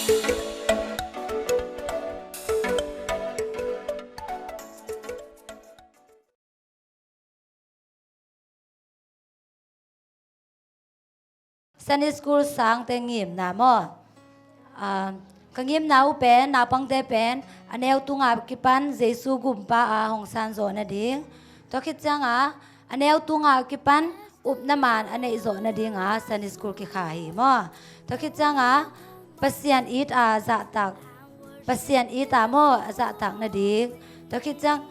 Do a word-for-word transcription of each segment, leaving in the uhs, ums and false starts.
Sunday school sangte ngimna maw? Ah, ka ngimna uh pen, naupangte pen a neu tunga kipan Jesu gumpa a hong san zawh nading, tua khit cianga a neu tunga kipan upna man a neih zawh nadinga Sunday school kikha hi maw? Tua khit cianga Pasian it a zahtak, Pasian it a maw a zahtak nading, tua khit ciang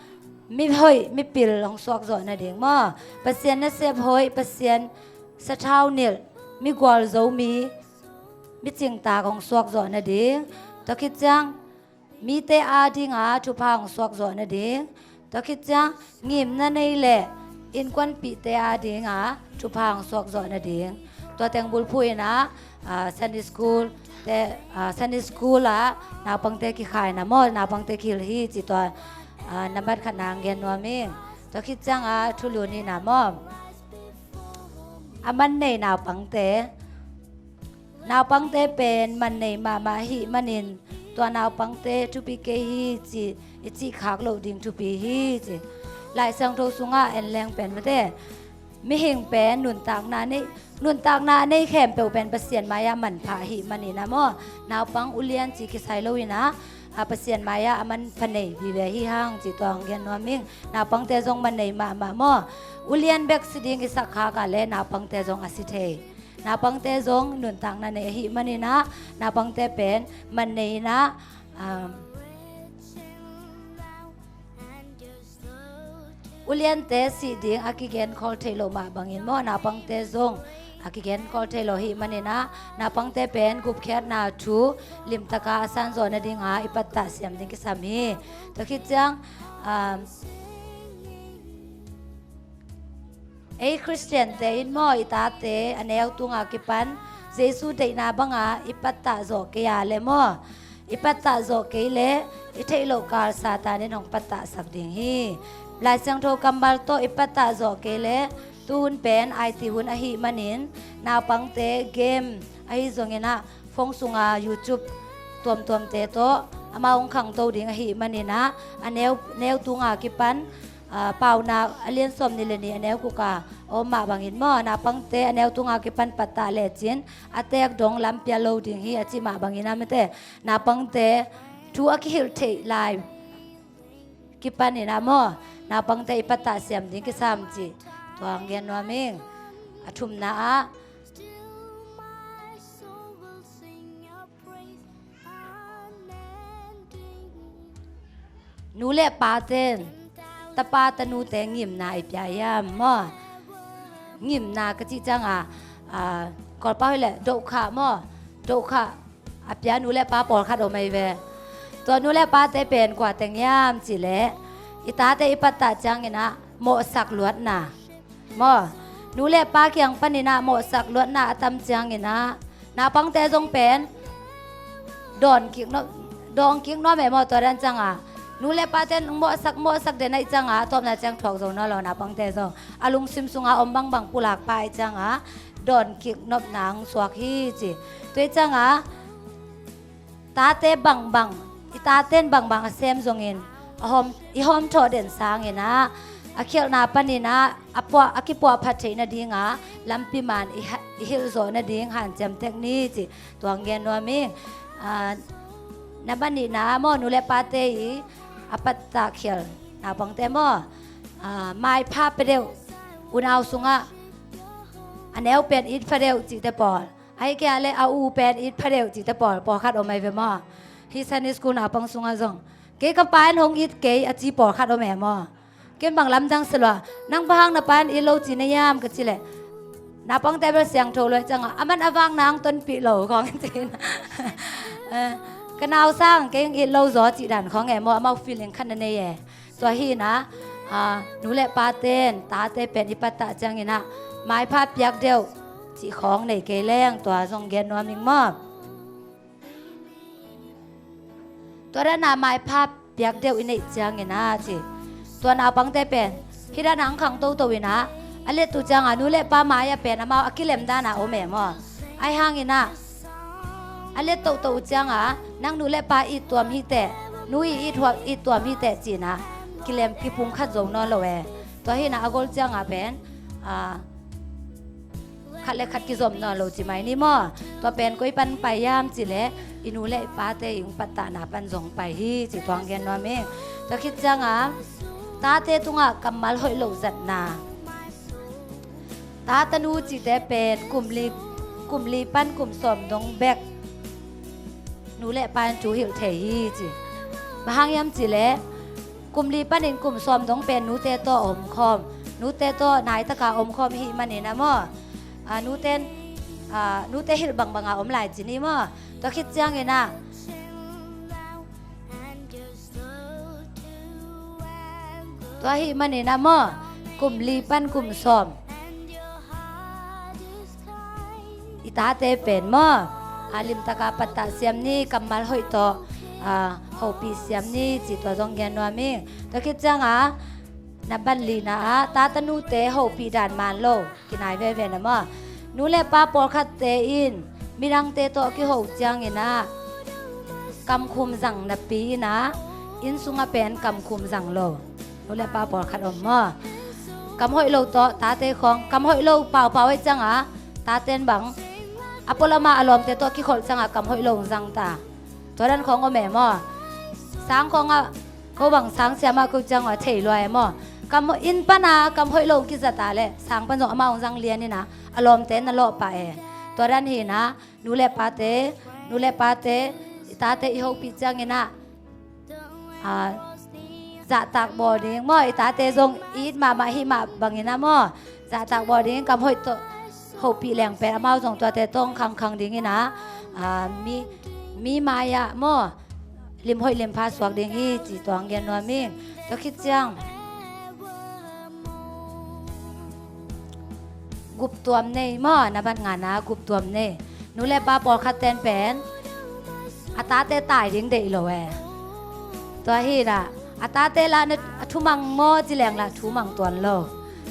mihoih mipil hong suak zawh nading maw? Pasian nasep hoih, Pasian sathau nilh, migual zo mi, micingtak hong suak zawh nading, tua khit ciang mite adinga thupha hong suak zawh nading, tua khit ciang ngimna nei le innkuanpihte adinga thupha hong suak zawh nading. Tua teng bulphuh inah, ah, Sunday school te, ah, Sunday school ah naupangte kikhaina maw, naupangte kihilh hi ci tua, ah, nambat khatna hong gen nuam ing. Tua khit cianga thulu nihna maw? A man nei naupangte. Naupangte pen man nei mahmah ahih manin tua naupangte thupi kei hi ci i cihkhak loh ding thupi hi ci. Lai Siangtho sungah en leng pen mate, mihing pen nuntakna nei, nuntakna a nei khempeuh pen Pasian mai-ah manpha ahih manin a maw, naupang ulian ci kisai lo inah, a Pasian mai-ah a manpha nei vive hi hang ci tua hong gen nuam ing. Naupangte zong man nei mahmah maw? Ulian bek si ding i sakkhak ah le naupangte zong a si thei. Naupangte zong nuntakna nei ahih maninah naupangte pen man nei inah, um, uliante sih ding a kigen khol thei loh mah bangin maw, naupangte zong a kigen khol thei lo ahih maninah naupangte pen gupkhiatna thu limtaka a sanzawh nadinga i pattah siam ding kisam hi. Tua khit ciang, um, ei Khristiante in maw, i tate a neu tunga kipan Jesu deihna banga i pattah zawh kei a le maw, i pattah zawh kei le i theih loh kal Satan in hong pattahsak ding hi. Lai Siangtho kammal tawh i pattah zawh kei le, tuhun pen IT hun ahih manin naupangte game ahi zonginah phone sunga YouTube tuamtuamte tawh amau hong khangto ding ahih maninah a neu, neu tunga kipan, ah, Paunak a lian sawm nih le nih a neu guk a om mah bangin maw, naupangte a neu tunga kipan pattah lecin a teek dong lampi a lo ding hi a cih mah bangin a mate, naupangte thu a kihilh theih lai kipanin a maw, naupangte i pattah siam ding kisam cih tua hong gen nuam ing. A thumna ah, nu le paten tapa tanute ngimna i pia hiam maw? Ngimna ka cih cianga, ah, Kawlpau hileh dohkhah maw? Dohkhah a pia nu le pa pawlkhat om ahi ve. Tua nu le pate pen kua teng hiam cihleh, i tate i pattah cianginah mawhsak luatna maw, nu le pa kiang paninah mawhsak luatna a tam cianginah naupangte zong pen dawn kik nuam, dawn kik nuam e maw, tua dan cianga nu le pate mawhsak, mawhsak den ahih cianga tawpna ciang thuak zo nawn lo, naupangte zong a lungsim sunga om bangbang pulak pah ahih cianga dawn kik nopna hong suak hi ci. Tua ahih cianga tate bangbang, i taten bangbang a sem zongin a hawm, i hawmthawh den sanginah a khialhna paninah a puah, a kipuahphat theih nadinga lampi man i ha, i hilh zawh nading hanciam tek ni cih tua hong gen nuam ing. Ah, nambat nihna maw, nu le pate i a pattah khial naupangte maw, ah, maipha pia deuh, unau sungah a neu pen it pha deuh cihte pawl, ahih kei a le a u pen it pha deuh cihte pawl, pawlkhat om ahi ve maw? Hih Sunday school naupang sungah zong kei ka pa in hong it kei a ci pawlkhat om e maw? Ken bang lamdang se lua, nang bang hang na pa in it lo ci na hiam ka cih leh, naupangte bel siangtho lua ahih cianga aman a vak nang tonpih lo khawng in ci. Eh, ka nau sang kei hong it lo zaw cih dan khawng e maw, amau feeling khat na nei e. Tua hinah, ah, nu le paten tate pen i pattah cianginah maipha piak deuh cih khawng nei kei leng tua zong gen nuam ing maw? Tua dana maipha piak deuh i neih cianginah ci, tua naupangte pen hih dana hong khang toto inah a let uh cianga nu le pa mai-ah pen amau a kilem dana om e maw? Ahi hanginah a let tohtoh uh ciangah nang nu le pa it tuam hi teh, nu i it, huap it tuam hi teh ci-in ah kilem kiphum khat zo nawn lo e. Tua hi-in ah a gol ciangah pen a, khat le khat kizom nawn lo ci mai ni maw. Tua pen koi pan pai hiam cih leh i nu le i pate i hong pattahna pan zong pai hi ci, tua hong gen nuam ing. Tua khit ciangah tate tungah kammal hoih lo zatna. Ta tanu cihte pen kum li, kum li pan kum sawm dong bek nu le pa in thu hilh thei hi ci. Bang hang hiam cih leh kum li panin kum sawm dong pen nute tawh a omkhawm, nute tawh naitaka omkhawm i hih manin ah maw, a, nute, a, nute hilh bangbanga om lai ci ni maw. Tua khit ciangin ah tua hih manin ah maw, kum li pan kum sawm i tate pen maw, a, limtaka pattah siam ni, kammal hoih tawh, a, hopih siam ni ci, tua zong gen nuam ing. Tua khit ciangah na ban lina ah ta tanute hopih dan man lo kinai veve na maw. Nu le pa pawlkhatte in midangte tawh kiho ciangin ah kamkhum zang napi in ah inn sungah pen kamkhum zang lo nu le pa pawlkhat om maw. Kam hoih lo tawh tate khawng, kam hoih lo paupau ahih ciangah tate in bang a pualamah a lawmte tawh kikholh ciangah kam hoih lo hong zang ta. Tua dan khawng om e maw. Sang khawngah ko bang sang siamah ko ciangah thei lua e maw. Kam hoih, inn pana kam hoih lo hong kizat a leh sang pan zong amau hong zang lian in ah a lawmte na lawh pah e. Tua dan hi-in ah nu le pate, nu le pate, i tate i hopih ciangin ah, a, zahtak bawl ding maw, i tate zong i it mahmah hih mah bangin ah maw, zahtak bawl ding, kam hoih tawh hopih leng pen amau zong tuate tawh hong khangkhang dingin ah, a, mi, mi mai-ah maw, lim hoih lim pha suak ding hi ci, tua hong gen nuam ing. Tua khit ciang guptuam nei maw, na ban ngana guptuam nei. Nu le pa pawlkhat ten pen a tate tai ding deih lo e. Tua hi-in ah a tate lah na a thumang maw ci leng lah thumang tuan lo.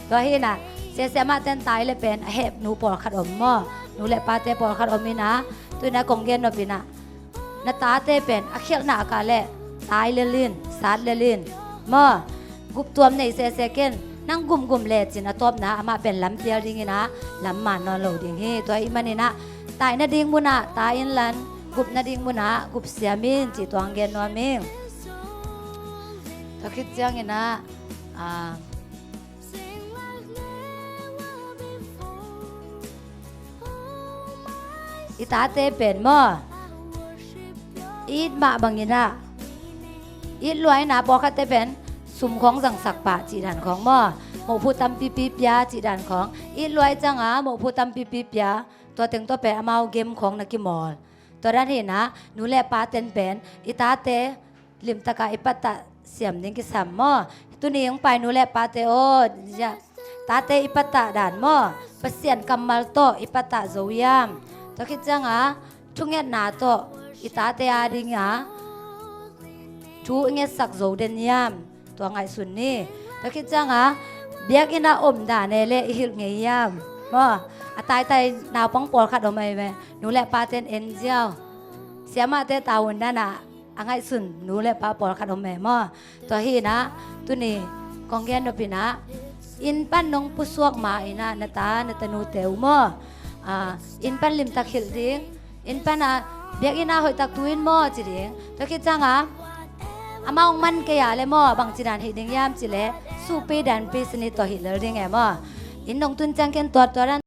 Tua hi-in ah siasia mah ten tai le pen a heh nu pawlkhat om maw, nu le pate pawlkhat om in ah, tu-in ah kong gen nop in ah na tate pen a khialhna ka leh tai lel in, sat lel in maw. Guptuam nei sese ken, nang gumgum lecin a tawpna amah pen lampial dingin ah lam man nawn lo ding hi. Tua ahih manin ah tai nading munah tai inlan, gup nading munah gup siam in ci, tua hong gen nuam ing. Tua khit ciangin ah, a, i tate pen maw, i it mah bangin ah, it lua in ah pawlkhatte pen sum khawng zangsak pah cih dan khawng maw, mohphu tampipi pia cih dan khawng, it lua i ciangah mohphu tampipi pia, tua teng tawh pen amau game khawng na kimawl. Tua dan hi-in ah nu le pa ten pen i tate limtaka i pattah siam ding kisam maw. Tuni hong pai nu le pate aw, tate i pattah dan maw, Pasian kammal tawh i pattah zo hiam? Tua khit ciangah thungetna tawh i tate a dingah thu i ngetsak zo den hiam? Tua ngaihsun ni. Tua khit ciangah biakinn ah om dan e leh i hilh ngei hiam? Maw, a taitai naupang pawlkhat om ahi ve, nu le paten en ziau. Siamahte tavuan dan ah a ngaihsun nu le pa pawlkhat om e maw. Tua hi-in ah tuni kong gen nop in ah, inn pan nong pusuak ma-in ah na ta na tanute uh maw, a, inn pan limtak hilh ding, inn pan ah biakinn ah hoihtak tu in maw ci ding. Tua khit ciangah amau hong man kei a leh maw, bangci dan hih ding hiam cih leh suhpi dan pi sini tawh hih lel ding e maw. Inn nong tun ciang ken tuat tuat dan